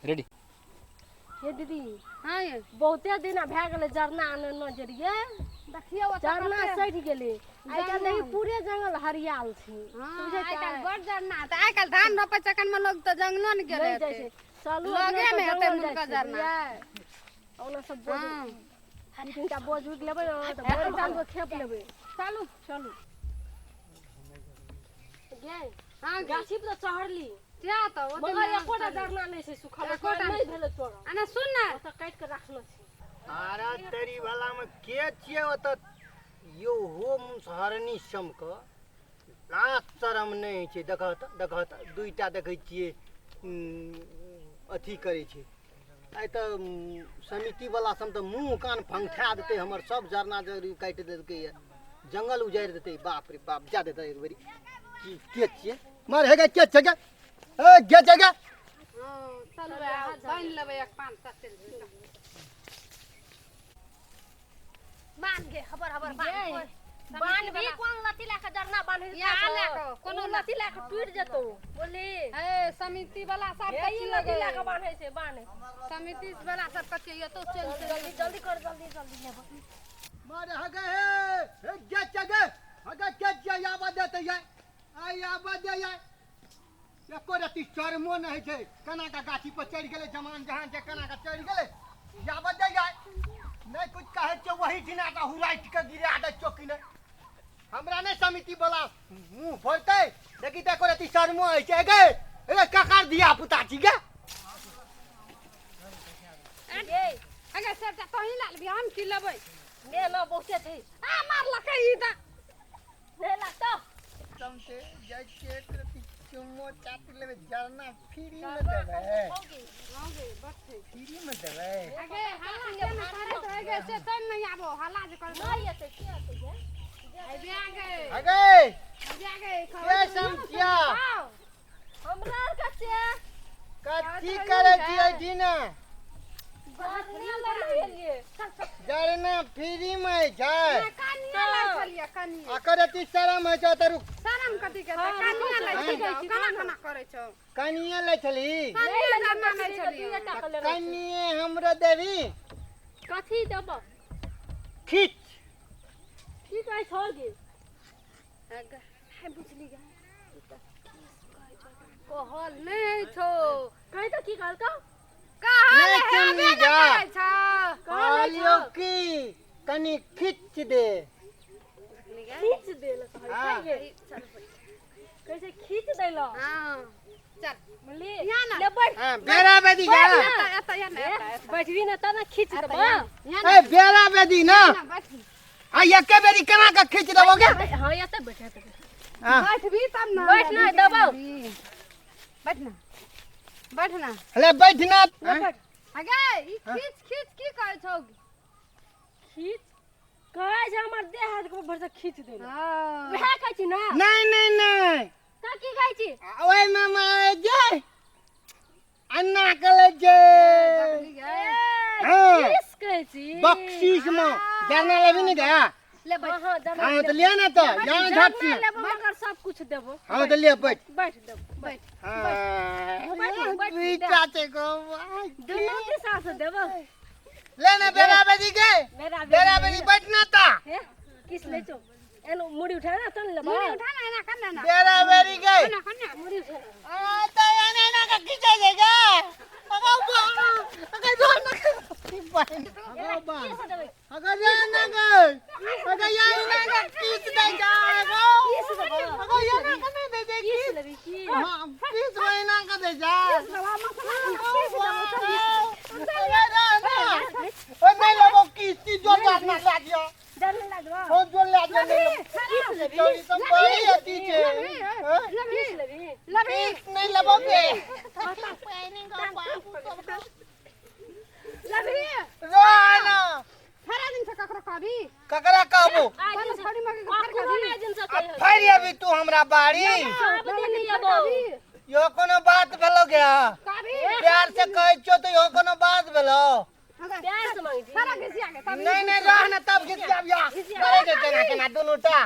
Ready. हे दीदी। हाँ ये। बहुते दिन भए गेलै जरना आने न जरिए। देखियौ ओतऽ जरना कते। सठि गेलै। आइ काल्हि देखी पूरे जंगल हरियाल छै। हाँ, बुझै आइ काल्हि छियै? बड़ जरना तऽ आइ काल्हि धान रोपै चक्कर मे लोग तऽ जंगलो ने गेलै नहि जाइ एते। छै। चलू लगे अपना मे सब हेतै जंगल मुनका जाइ छै, जरना। बुझलियै? ओना सब बोझ हाँ। दू तीनटा बोझ उघि लेबै ने तऽ भरि साल के खेप लेबै। चलू। चलू। गे, हाँ, गे। गाछी पर तऽ चढ़ली। जा तऽ ओते मगर मे एकोटा चलू। जरना नहि छै सुखल, एकोटा नहि भेलै तोरा। आ ने सुन ने। ओतऽ काटि कऽ राखलो छै। आरा तरी वाला में के छियै ओतऽ? यो हो मुसहरनी समके लाज शरम नहि होइ छै। देखह तऽ, देखह तऽ, दुइटा देखै छियै, अथी करै छै। आइ तऽ समिति वाला सब तऽ मुँह कान फंगठा देतै हमर, सब जरना जरी काटि देलकै, जंगल उजाड़ि देतै। बाप रे बाप, जा देतै एक बेरी। की के छियै? मार हे गे, के छै गे? ए गे छै गे? हाँ, चलू बान्हि लेबै एक पान सस्ते। बान्ह गे, हबर हबर बान्ह। गे। बान्हबी कोन लत्ती लए कऽ जरना बान्है? यहाँ लए कऽ, कोनो कोनो लत्ती लए कऽ टूटि जेतौ बोली। हे, समिति वाला सब हे, ई कथी लत्ती लगे? लए कऽ बान्है छै, बान्ह। समिति वाला सब कथी एतौ? चल चल, जल्दी जल्दी कर, जल्दी जल्दी लेबै। मार हे गे, हे हे गे छै गे? हे गे, के छियै? आबऽ देतै ये, आइ आबऽ दे ये। एको रत्ती शरमो नहि होइ छै। केना कऽ गाछी पर चढ़ि गेलै, जमान जहान छै, केना कऽ चढ़ि गेलै? आबऽ दे ये। नहि कुछ कहै छियौ, वही दिना कऽ हुराटि कऽ गिरा दै छियौ कि नहि। हमरा नहि समिति वाला मुँह फोड़तै। देखी तऽ एको रत्ती शरमो होइ छै गे? हे, ककर धिया पुता छी गे? गे। अगे सबटा तोही लए लेबही, हम की लेबै? ने न, बहुते छै। आ मारलकै ई तऽ। नहि लागतौ। चमचे जाइ छियै, एक रत्ती चुम्मो चाटी लेबै। जरना फ्री मे देबै? हाँ गे, बड़ छै। फ्री मे देबै? अगे हल्ला केना करैत रहि गेल से चलि नहि आबो, हल्ला जे करैत। नहि एतै, के एतै गे? अइबे गे। अगे। अइबे गे। के समझिया? हमरा आर के छै। कथी करै छियै दिना? जरना लए एलियै। जरना फ्री मे छै? कनिया लै छलियै, कनिया। आ रत्ती शरम होइ छौ तऽ रुक। शरम कथी के? कनिया लै छलियै। केना केना करै छौ? कनिये लै छली? कनिया जरना लै छलियै। कनिये हमरो देबी? कथी देबो? खींच। की कहै छौ गे? अगे बुझली गे, कहल नहि छौ। कहि तऽ, की कहलकौ? कहल नहि हेबे सुनली ने गा। करै छौ। कहलियौ की कनि खींच दे। खींच देल कहै छै। हाँ। गे, कहै छै खींच दैल। हाँ, चल। बुझली? यहाँ ना। ले बैठ। हाँ, बेरा बेदी गा। एतऽ एतऽ यहाँ ने, एतऽ एतऽ। बैठबी ने तब ने खींच देबो। यहाँ ए बेरा बेदी ना। ने, बैठ। आ एके बेरी केना कऽ खींच देबो गे? हाँ, एतऽ बैठ, एतऽ बैठ। हाँ। बैठबी तब ने। बैठ ना, दबाउ। बैठ ना, बैठ ना। ले बैठ ना। बैठ। अगे ई खींच खींच की कहै छौ? खींच कहै छै, हमर देह हाथ के भर से खींच देल। हाँ। वएह कहै छी ना? नहीं नहीं नहीं। तऽ की कहै छी? ओहिमे मारे जे अन्ना के लै छै। देखली गे? हाँ। किस कहै छी? बख्शीश में जरना लेबी नहीं गया? ले बैठ। हाँ, जरना। हाँ तो लिया ना, तो जाना झट से। जरना लेबो, मगर सब कुछ देबो। हाँ तो लिया, बैठ। बैठ, देबो, बैठ। हाँ। बैठ, बैठ। दुईटा छै गो। दुनू दिशा से देबो। ले ना बेरा बेदी के। बेरा। बेरा बेदी बैठ ना ता। हे, किस ले छौ? एनो मुड़ी उठा ना तन लेबो। मुड़ी उठा ना, एना कर ना ना। बेरा बेरी के। ना कर ना। मुड़ी उठा ना। आ तो एना एना का खींचा जाएगा। अगर अगर जोर ना बहन अगर बा किस देबै? अगर ये ना गए, अगर ये ना का खींच देगा। अगर किस देबो? अगर ये ना का नहीं दे दे। किस लेबी की? हाँ, 20 महीना का दे जा। नहीं लेबो किस्ती, जोर ना लागियो। जरना लागबो। हो, जोर लागियो, नहीं लेबो। किस लेबी? चोरी तो बड़ी अति छे। किस लेबी? लभी। नहीं लेबो के। लभी। रोना। सारा दिन से ककरो कहबी? ककरा कहबो? आइ कोनो दिन से छौड़ी मगे के ककरो कहबी? नहि दिन से आ कहियो। फेर अभी तू हमरा बाड़ी। सब दिन नहि अबो। यो कोनो बात भेलो गया? कहबी? प्यार से कहै छियो तो यो कोनो बात भेलो? प्यार से मांगै छी। सारा घिसिया के तब। नहीं नहीं, रह ना, तब घिसिया बिया करे जे केना केना दुनू टा।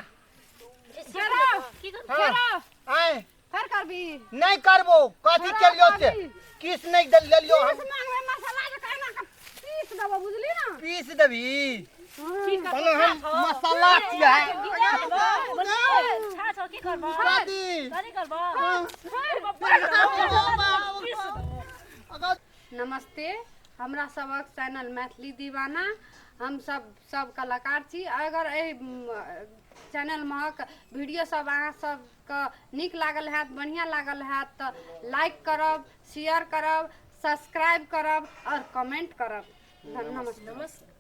घिसिया के की कर? हाँ आय। फेर करबी? नहीं करबो। कथी हमरा केलियो से? करबी। किस नहीं दल लेलियो हम। पीस मांगबे मसाला जे केना के पीस देबो, बुझली ना? पीस देबी? की करबो? तहन हम मसाला छियै। छा छौ, की करबो? कथी? कथी करबो? अगर नमस्ते, हमरा सबक चैनल मैथिली दीवाना, हम सब सब कलाकार छी। अगर एहि चैनल महक वीडियो सब अहाँ सबके नीक लागल हैत, बढ़िआँ लागल हैत, तऽ लाइक करब, शेयर करब, सब्सक्राइब करब और कमेंट करब। नमस्ते। नमस्कार।